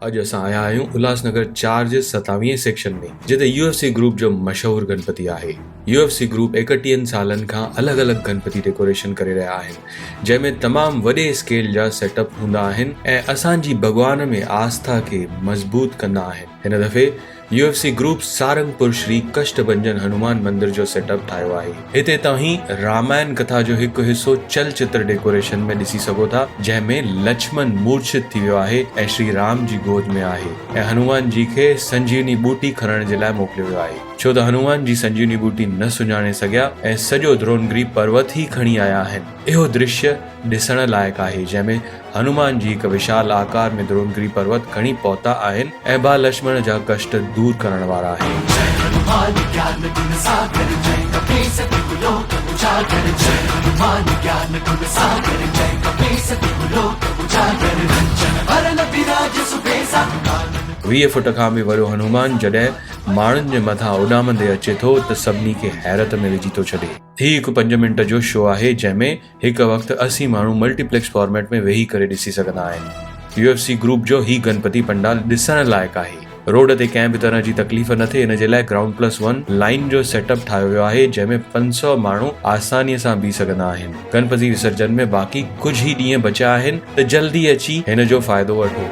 اڄ اسان آيا آهيون الهاس نگر 4 جي ستاويهين سيڪشن ۾ جتي يو ايف سي گروپ جو مشهور گنپتي آهي. يو ايف سي گروپ ايڪٽيهن سالن کان الڳ الڳ گنپتي ڊيڪوريشن ڪري رهيا آهن جنهن ۾ تمام وڏي اسڪيل جا سيٽ اپ هوندا آهن ۽ اسان جي ڀڳوان ۾ آسٿا کي مضبوط ڪندا آهن. هن دفعي U F C group Sarangpur Shri Kasht Bhanjan Hanuman مندر جو سيٽ اپ ٺاهيو آهي. هتي توهين رامائن ڪٿا جو هڪ حصو چل چتر ڊيڪوريشن ۾ ڏسي سگهو ٿا جنهن ۾ لڇمن مورڇت ٿي ويو آهي ۽ شري رام جي گود ۾ آهي ۽ هنومان جي کي سنجيوني ٻوٽي کڻڻ جي لاء موڪليو ويو آهي ڇو ته هنومان جي سنجيوني ٻوٽي نه سڃاڻي سگهيا ۽ سڄو درونگري پروت ئي کڻي آيا آهن. اهو درشيه ڏسڻ لائق آهي جنهن ۾ هنومان جي هڪ وشال آڪار ۾ درونگري پروت کڻي پهتا آهن ۽ ڀاء لڇمڻ جا ڪشٽ دور ڪرڻ وارا آهن. جئه هنومان گيان گڻ ساگر جئه ڪپيس تهو لوڪ اجاگر جئه هنومان گيان گڻ ساگر جئه ڪپيس تهو لوڪ اجاگر ڪنچن ورن براج سبيسا ڪانن. 20 فٽ کان به وڏو هنومان جڏهن ماڻهن جي مٿان اڏامندي اچي ٿو ته سڀني کي حيرت ۾ وجهي ٿو ڇڏي. هي هڪ پنج منٽ جو شو آهي جنهن ۾ هڪ وقت 80 ماڻهو ملٽي پليڪس فارميٽ ۾ ويهي ڪري ڏسي سگهندا آهن. يو ايف سي گروپ جو هي گنپتي پنڊال ڏسڻ لائق آهي. روڊ تي ڪنهن به طرح جي تڪليف نه ٿئي ان جي لاء گرائونڊ پلس ون لائين جو سيٽ اپ ٺاهيو ويو آهي جنهن ۾ 500 ماڻهو آساني سان بيهي سگهندا آهن. گنپتي وسرجن ۾ باقي ڪجهه ئي ڏينهن بچيا آهن ته جلدي اچي هن جو فائدو وٺو.